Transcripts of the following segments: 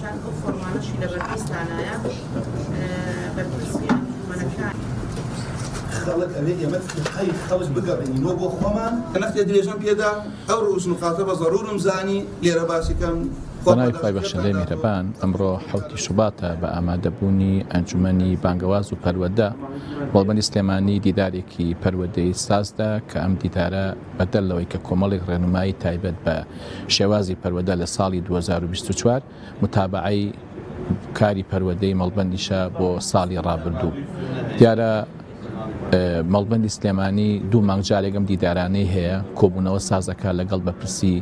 بەڕێزتان ئەو فۆرمانەشی لەبەردەستانایە بەرپرسی ئەنجومەنەکان. خەڵک ئەبێ ئێمە فیقەی خەڵک بگەڕێنینەوە بۆ خۆمان. نەختێ درێژەم پێدا، ئەو ڕووس نوقاتە بە زەروورم زانی لێرە باسی کەم، خوا بە ناوی خوای پاداشتی بەخشندەی خێرتان داتەوە. میهرەبان، ئەمڕۆ حەوتی شوباتە بە ئامادەبوونی ئەنجومەنی بانگەواز و پەروەردە مەڵبەندی سلێمانی دیدارێکی پەروەردەیی سازدا کە ئەم دیدارە بەدەر لەوەی کە کۆمەڵێک ڕێنمایی تایبەت بە شێوازی پەروەردە لە ساڵی 2024 متابەعەی کاری پەروەردەی مەڵبەندیشە بۆ ساڵی ڕابردوو. دیارە مەڵبەندی سلێمانی دوو مانگ جارێک ئەم دیدارانەی هەیە، کۆبوونەوە سازەکە لەگەڵ بەرپرسی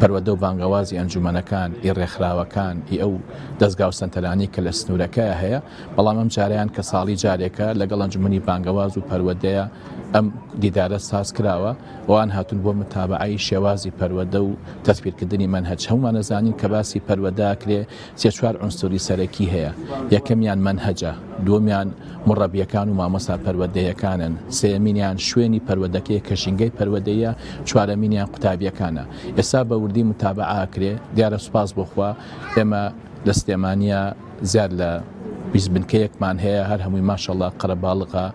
پەروەردە و بانگەوازی ئەنجومەنەکان، ئی ڕێکخراوەکان، ئی ئەو دەزگا و سەنتەرانەی کە لە سنوورەکەیا هەیە، بەڵام ئەم جارەیان کە ساڵی جارێکە لەگەڵ ئەنجومەنی بانگەواز و پەروەردەیە ئەم دیدارە ساز کراوە. ئەوان هاتوون بۆ متابەعەی شێوازی پەروەردە و تەتبیرکردنی مەنهەج. هەموومان ئەزانین کە باسی پەروەردە ئەکرێ سێ چوار عونسوری سەرەکی هەیە، یەکەمیان مەنهەجە، دووەمیان موڕەبیەکان و مامۆستا پەروەردەیەکانن، سێیەمینیان شوێنی پەروەردەکەیە کە ژینگەی پەروەردەییە، چوارەمینیان قوتابیەکانە. ئێستا بە وردی متابەعە ئەکرێ، دیارە سوپاس بۆ خوا ئێمە لە سلێمانیە زیاد لە 20 بنکەیەکمان هەیە هەر هەمووی ماشەڵا قەرەباڵغە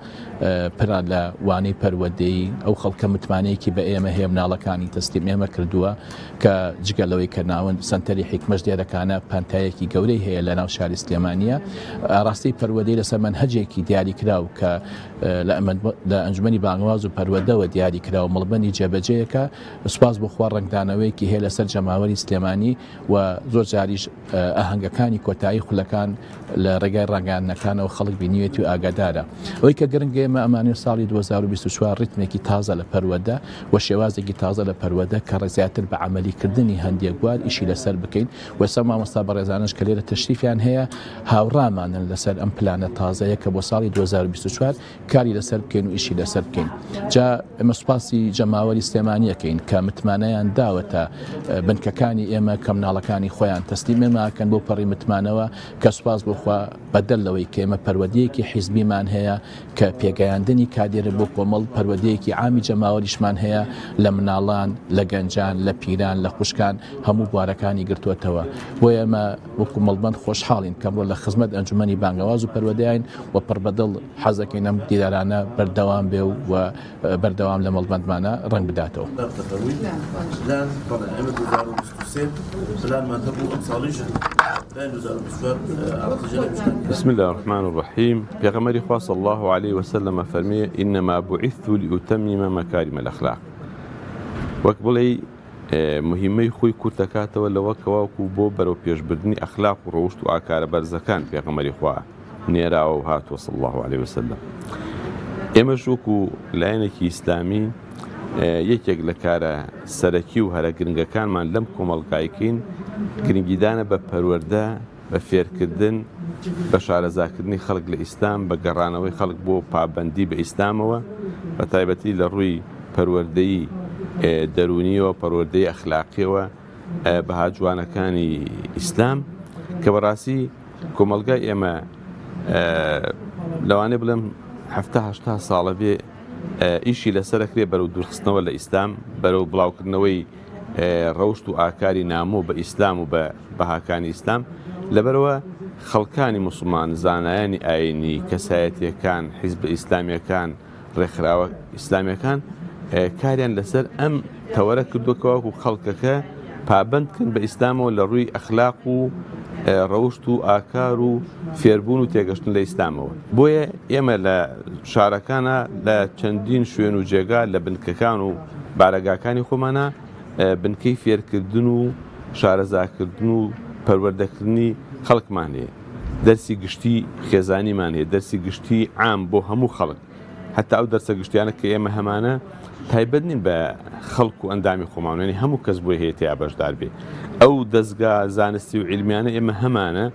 پرە لە وانەی پەروەردەیی ئەو خەڵکە متمانەیەکی بە ئێمە هەیە مناڵەکانی تەسلیم ئێمە کردووە کە جگە لەوەی کە ناوەند سەنتەری حیکمەش لێرەکانە پانتایەکی گەورەی هەیە لە ناو شاری سلێمانیە ڕاستی پەروەردەی لەسەر مەنهەجێکی دیاریکراو کە لە ئەنجومەنی بانگواز و پەروەردەوە دیاریکراو مەڵبەندی جێبەجێیەکە سوپاس بۆ خوا ڕەنگدانەوەیەکی هەیە لەسەر جەماوەری سلێمانی و زۆر جاریش ئاهەنگەکانی کۆتایی خولەکان لە ڕێگای ڕاگەیاندنەکانەوە خەڵک بینیوێتی و ئاگادارە. ئەوەی کە گرنگە ئێمە ئەمانەوێت ساڵی 2024 ڕیتمێکی تازە لە پەروەردە و شێوازێکی تازە لە پەروەردە کە زیاتر بە عەمەلی کردنی هەندێک بوار ئیشی لەسەر بکەین و ئێستا مامۆستا بەڕێزانەش کە لێرە تەشریفیان هەیە هاوڕامانن لەسەر ئەم پلانە تازەیە کە بۆ ساڵی 2024 کاری لەسەر بکەین و ئیشی لەسەر بکەین. جا ئێمە سوپاسی جەماوەری سلێمانی ئەکەین کە متمانەیان داوەتە بنکەکانی ئێمە کە مناڵەکانی خۆیان تەسلیم ئێمە ئەکەن بۆ پەڕی متمانەوە کە سوپاس بۆ خوا بەدەر لەوەی کە ئێمە پەروەردەیەکی حیزبیمان هەیە کە پێگەیاندنی کادێرە بۆ کۆمەڵ پەروەردەیەکی عامی جەماوەریشمان هەیە لە مناڵان لە گەنجان لە پیران لە خوشکان هەموو بوارەکانی گرتووەتەوە بۆیە ئێمە وەکو مەڵبەند خۆشحاڵین کە ئەمڕۆ لە خزمەت ئەنجومەنی بانگەواز و پەروەردەین و پڕ بەدڵ حەزەکەین ئەم دیدارانە بەردەوام بێ و بەردەوام لە مەڵبەندمانە ڕەنگ بداتەوە. بسم اللە الرحمن الرحیم پێغەمبەری خوا صلی اللە علیه وسلم ئەفەرمێ انما بعثت لاتمم مکارم الاخلاق وەک بڵێی مهمەی خۆی کورتەکاتەوە لەوە کەواکو بۆ بەرەو پێشبردنی ئەخلاق و ڕەوشت و ئاکارە بەرزەکان پێغەمبەری خوا نێراوە و هاتووە صلی اللە علیه وسلم ئێمەش وەکو لایەنێکی ئیسلامی یەکێک لە کارە سەرەکی و هەرە گرنگەکانمان لەم کۆمەڵگایکەین گرنگیدانە بە پەروەردە بە فێرکردن بە شارەزاکردنی خەڵک لە ئیسلام بە گەڕانەوەی خەڵک بۆ پابەندی بە ئیسلامەوە بە تایبەتی لە ڕووی پەروەردەی دەروونیەوە پەروەردەی ئەخلاقیەوە بەها جوانەکانی ئیسلام کە بەڕاستی کۆمەڵگای ئێمە لەوانەیە بڵێم حەفتا هەشتا ساڵە بێ ئیشی لەسەرەکرێ بەرەو دوورخستنەوە لە ئیسلام بەرەو بڵاوکردنەوەی ڕەوشت و ئاکاری نامۆ بە ئیسلام و بە بەهاکانی ئیسلام لەبەرەوە خەڵکانی موسڵمان زانایانی ئاینی کەسایەتیەکان حیزبە ئیسلامیەکان ڕێکخراوە ئیسلامیەکان کاریان لەسەر ئەم تەوەرە کردووە کە وەکو خەڵکەکە پابەند کەن بە ئیسلامەوە لە ڕووی ئەخلاق و ڕەوشت و ئاکار و فێربوون و تێگەشتن لە ئیسلامەوە بۆیە ئێمە لە شارەکانە لە چەندین شوێن و جێگا لە بنکەکان و بارەگاکانی خۆمانە بنکەی فێرکردن و شارەزاکردن و پەروەردەکردنی خەڵکمان هەیە دەرسی گشتی خێزانیمان هەیە، دەرسی گشتی عام بۆ هەموو خەڵک، هەتا ئەو دەرسە گشتیانە کە ئێمە هەمانە تایبەت نین بە خەڵک و ئەندامی خۆمان، یعنی هەموو کەس بۆی هەیە تیا بەشدار بێ. ئەو دەزگا زانستی و عیلمیانە ئێمە هەمانە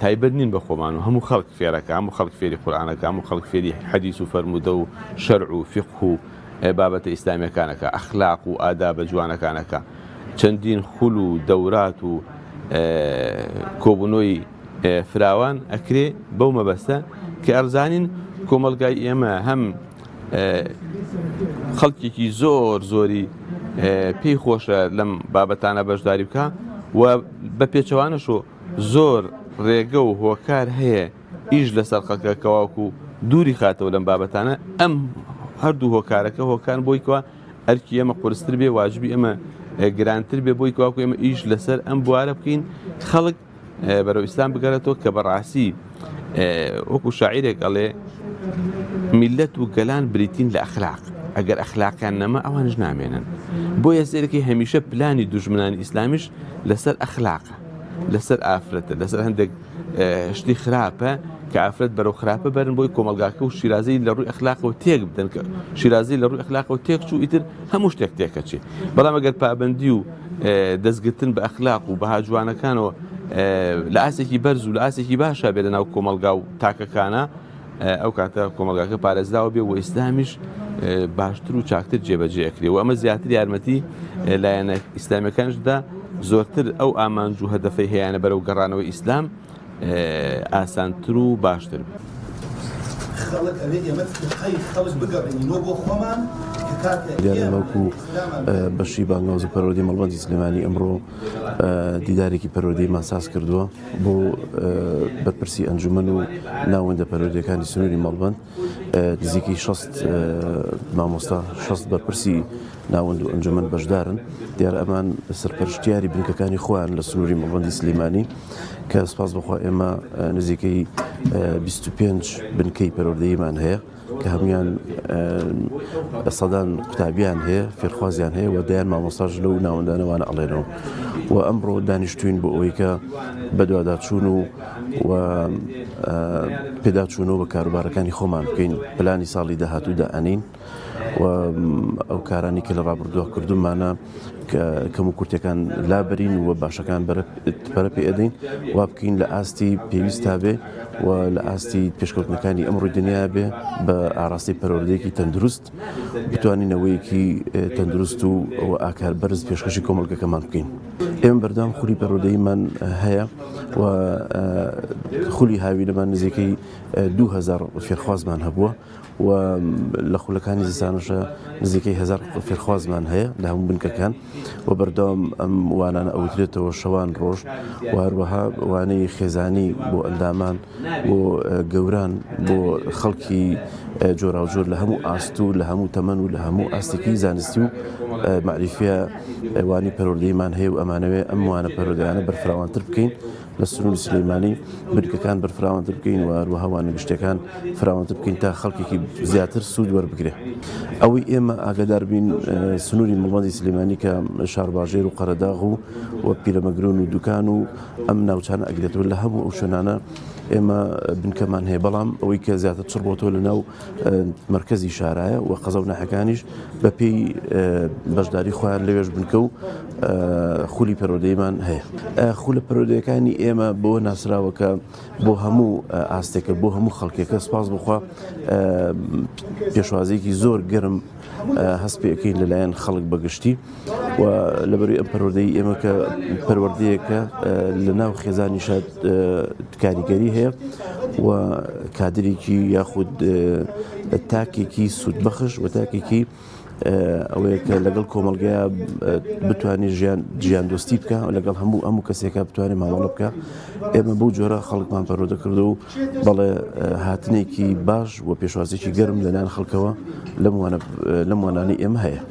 تایبەت نین بە خۆمان و هەموو خەڵک فێرەکە، هەموو خەڵک فێری قورئانەکە، هەموو خەڵک فێری حەدیس و فەرموودە و شەرع و فیقه و بابەتە ئیسلامیەکانەکە، ئەخلاق و ئادابە جوانەکانەکە. چەندین خول و دەورات و کۆبوونەوەی فراوان ئەکرێ بەو مەبەستە کە ئەرزانین کۆمەڵگای ئێمە هەم خەڵکێکی زۆر زۆری پێی خۆشە لەم بابەتانە بەشداری بکە و بە پێچەوانەشەوە زۆر ڕێگە و هۆکار هەیە ئیش لەسەر خەڵکە کەواکو دووری خاتەوە لەم بابەتانە ئەم هەردوو هۆکارەکە هۆکان بۆی کەوا ئەرکی ئێمە قورستر بێ واجبی ئێمە گرانتر بێ بۆی کەواکو ئێمە ئیش لەسەر ئەم بوارە بکەین خەڵک بەرەو ئیسلام بگەڕێتەوە کە بەڕاستی وەکو شاعیرێک ئەڵێ میلەت و گەلان بریتین لە ئەخلاق ئەگەر ئەخلاقیان نەما ئەوانش نامێنن بۆیە سێرەکەی هەمیشە پلانی دوژمنانی ئیسلامیش لەسەر ئەخلاقە لەسەر ئافرەتە لەسەر هەندێک شتی خراپە کە ئافرەت بەرەو خراپە بەرن بۆی کۆمەلگاکە و شیرازەی لە ڕووی ئەخلاقەوە تێک بدەن کە شیرازی لە ڕووی ئەخلاقەوە تێک چوو ئیتر هەموو شتێک تێکەچێ بەڵام ئەگەر پابندی و دەستگرتن بە ئەخلاق و بەها جوانەکانەوە لە ئاستێکی بەرز و لە ئاستێکی باشا بێ لە ناو کۆمەڵگا و تاکەکانە ئەو کاتە کۆمەڵگاکە پارێزراوە بێ و ئیسلامیش باشتر و چاکتر جێبەجێ ئەکرێ و ئەمە زیاتر یارمەتی لایەنە ئیسلامیەکانشدا زۆرتر ئەو ئامانج و هەدەفەی هەیانە بەرەو گەڕانەوەی ئیسلام ئاسانتر و باشتر بێت. خەڵک ئەبێ ئێمە فیقەی خەڵک بگەڕێنینەوە بۆ خۆمان کە کاتێک دیارە ئێمە وەکو ئیسلامان پێ بەشی بانگەواز و پەروەردەی مەڵبەندی سلێمانی ئەمڕۆ دیدارێکی پەروەردەیمان ساز کردووە بۆ بەرپرسی ئەنجومەن و ناوەندە پەروەردەکانی سنووری مەڵبەند نزیکەی 60 مامۆستا 60 بەرپرسی ناوەند و ئەنجومەن بەشدارن، دیارە ئەمان سەرپەرشتیاری بنکەکانی خۆیان لە سنووری مەڵبەندی سلیمانی کە سپاس بەخوا ئێمە نزیکەی 25 بنکەی پەروەردەییمان هەیە کە هەمویان سەدان قوتابیان هەیە فێرخوازیان هەیە و دەیان مامۆستاش لەو ناوەندانە وانە ئەڵێنەوە و ئەمڕۆ دانیشتوین بۆ ئەوەی کە بەدواداچوون و و پێداچوونەوە بە کاروبارەکانی خۆمان بکەین پلانی ساڵی داهاتوو دائەنین. و ئەو کارانەی کە لە ڕابردووە کردومانە کە کەم و کورتەکان لابرین و باشەکان پەرە پێ ئەدەین وا بکەین لە ئاستی پێویستا بێ و لە ئاستی پێشکەوتنەکانی ئەمڕۆی دنیا بێ بە ئاراستەی پەروەردەیەکی تەندروست بتوانین نەوەیەکی تەندروست و ئاکار بەرز پێشکەشی کۆمەڵگەکەمان بکەین. ئێمە بەردەوام خولی پەروەردەییمان هەیە و خولی هاوینەمان نزیکەی 2000 فێرخوازمان هەبووە و لە خولەکانی زستانەشە نزیکەی هەزار فێرخوازمان هەیە لە هەموو بنکەکان و بەردەوام ئەم وانانە ئەوترێتەوە شەوان ڕۆژ و هەروەها وانەی خێزانی بۆ ئەندامان بۆ گەوران بۆ خەڵکی جۆراوجۆر لە هەموو ئاست و لە هەموو تەمەن و لە هەموو ئاستێکی زانستی و مەعریفیە وانی پەروەردەیمان هەیە و ئەمانەوێ ئەم وانە پەروەردەیانە بەرفراوانتر بکەین. لە سنووری سلێمانی بنکەکان بەرفراوانتر بکەین و هەروەها وانە گشتیەکان فراوانتر بکەین تا خەڵکێکی زیاتر سوود وەربگرێ. ئەوەی ئێمە ئاگادار بین سنووری مەڵبەندی سلێمانی کە شارباژێر و قەرەداغ و و پیرەمەگرون و دوکان و ئەم ناوچانە ئەگرێتەوە لە هەموو ئەو شوێنانە ئێمە بنکەمان هەیە بەڵام ئەوەی کە زیاتر چڕ بۆتەوە لە ناو مەرکەزی شارایە و قەزا و ناحیەکانیش بەپێی بەشداری خۆیان لەوێش بنکە و خولی پەروەردەیمان هەیە. خولە پەروەردەیەکانی ئێمە بەوە ناسراوە کە بۆ هەموو ئاستێکە بۆ هەموو خەڵکێکە سپاس بخوا پێشوازیەکی زۆر گەرم هەست پێکەین لەلایەن خەڵک بەگشتی و لەبەروی ئەم پەروەردەی ئێمە کە پەروەردەیەکە لە ناو خێزانیشا کاریگەری هەیە و کادرێکی یاخود تاکێکی سوودبەخش و تاکێکی ئەوەیە کە لەگەڵ کۆمەلگەیە بتوانێت ژیان ژیان دۆستی بکە لەگەڵ هەموو هەموو کەسێکە بتوانێت مامەڵە بکە ئێمە بەو جۆرە خەڵکمان پەروەردە کردو و بەڵێ هاتنێکی باش و پێشوازێکی گەرم لەلایەن خەڵکەوە لەم وانانەی ئێمە هەیە.